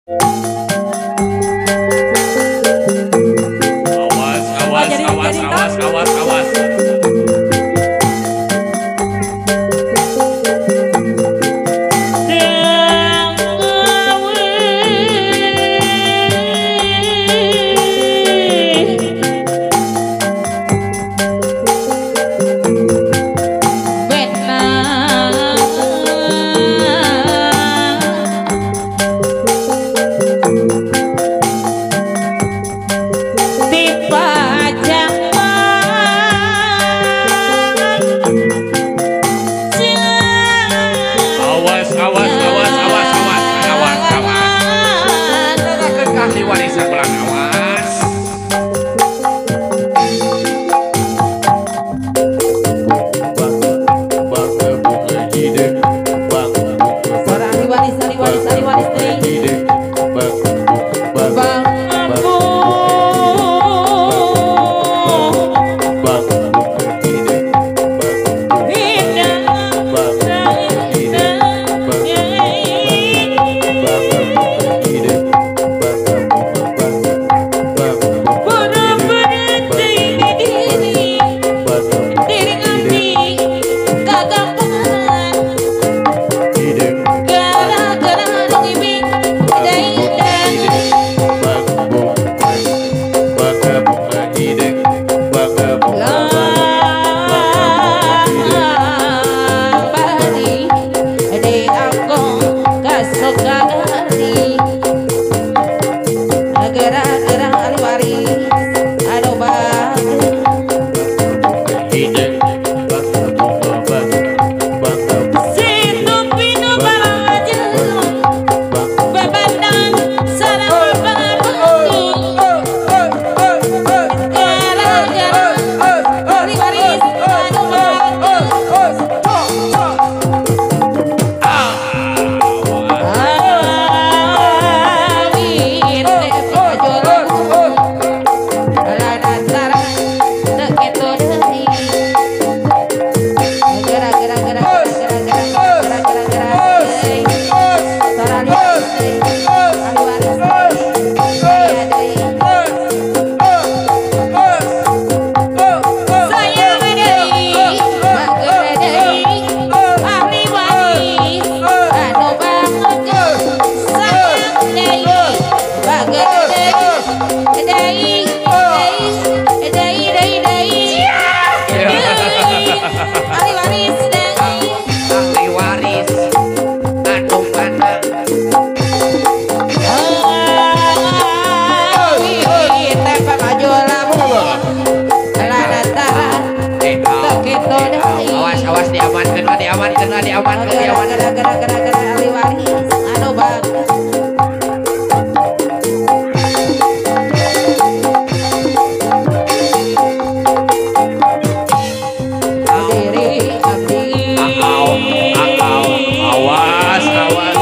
Awas, awas, awas, awas, awas, awas. Awas, awas, diamankan, diamankan, diamankan, diamankan. Awas, awas.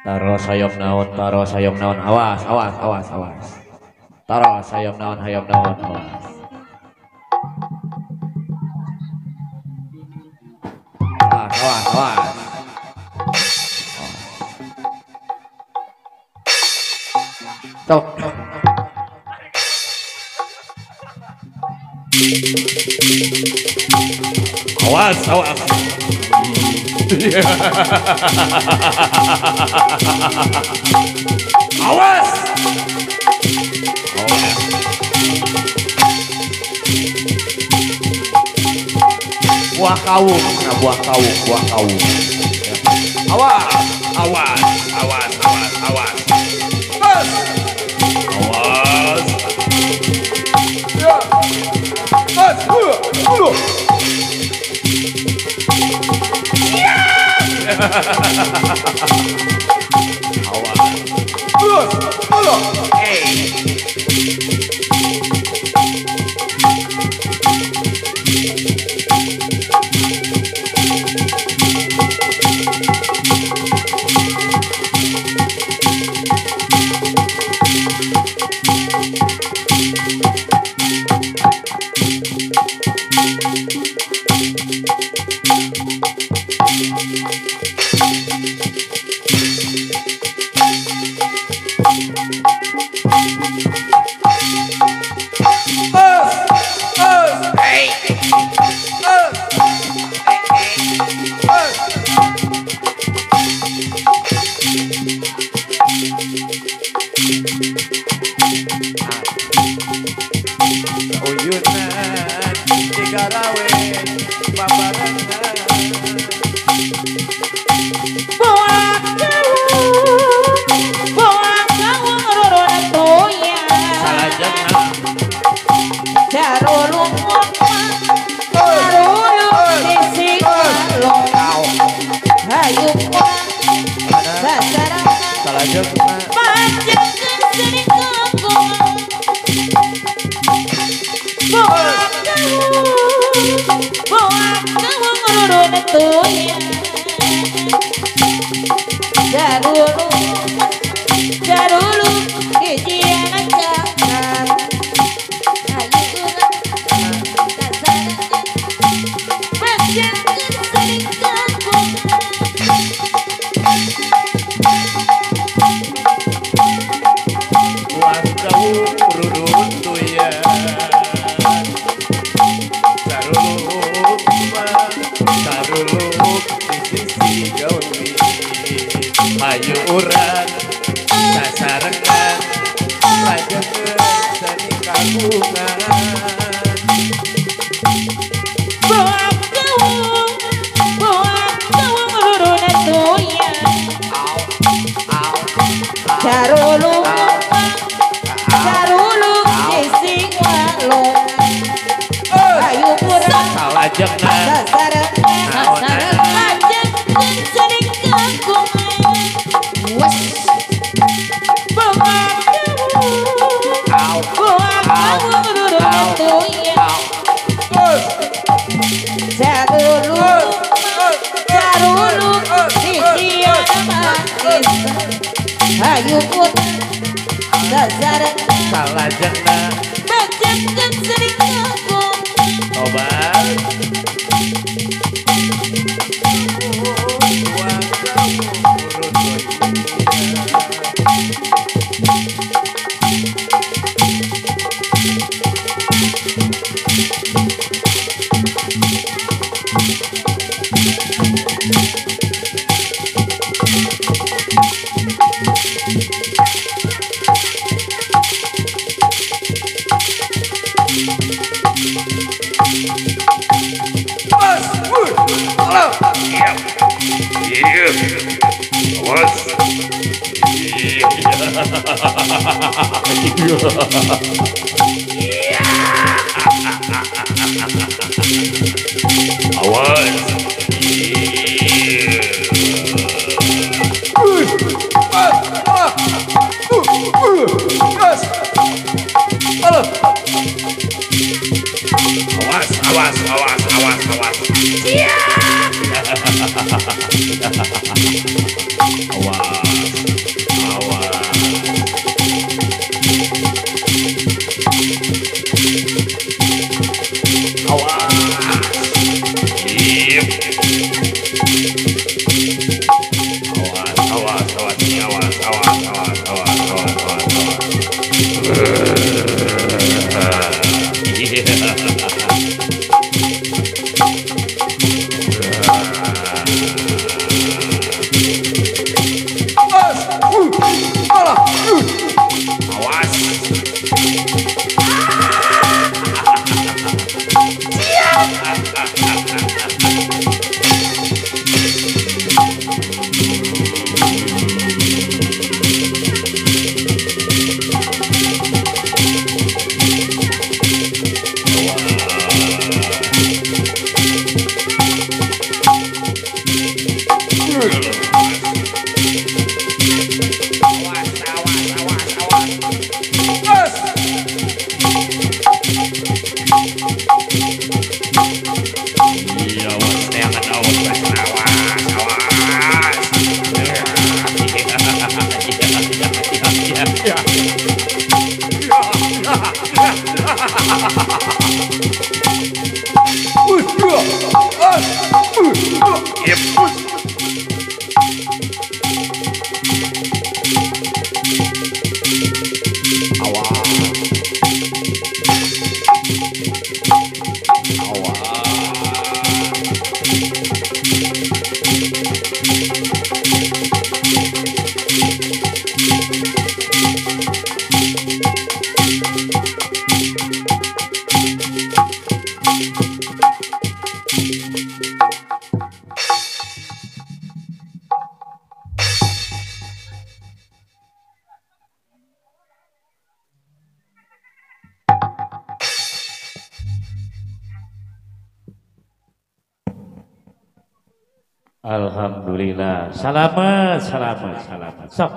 Taro sayom naon, taro sayom naon, awas, awas, awas, awas. Taro sayom naon, hayom naon, awas. Awas, awas, awas. Stop. Awas, awas. Awas. Buah kawung, nah buah kawung, buah kawung. Awas, awas, awas, awas, awas. Awas. Ya. Awas. Awas. Terus, halo. Hey. Uyunan digarawe babarengan. Buah kawung rorona toya. Salajengna jarulung jarulung sisi kalong. Hayu sasarangan salajengna panjangkeun seni kagungan. Buah kawung rorona toya. Jarulung jarulung hijian jangan. Hayu sasarangan panjangkeun seni kagungan. Buah kawung rurun toya. Saruluk di sisi gawi. Hayu urang sasarengan lanjutkeun seni kagungan. Buah kawung ruruna toya. Jarulung jarulung sisi walong. Hayu urang salajengna sasarengan panjangkeun seni kagungan. Buah kawung ruruna toya. Jarulung jarulung hijian manis. Hayu urang sasarengan salajengna panjangkeun seni kagungan. Tobat. Buah kawung rurun toya. Awas. Iya. Awas, awas, awas, awas. Awas, awas. Awas. Awas, awas, awas, awas, awas, awas, awas, awas, awas, awas. Awas. Awas, awas, awas, awas. Iya, awas, neangan awas, awas, awas. Iya, iya, iya. Alhamdulillah. Selamat, selamat, selamat. Sok.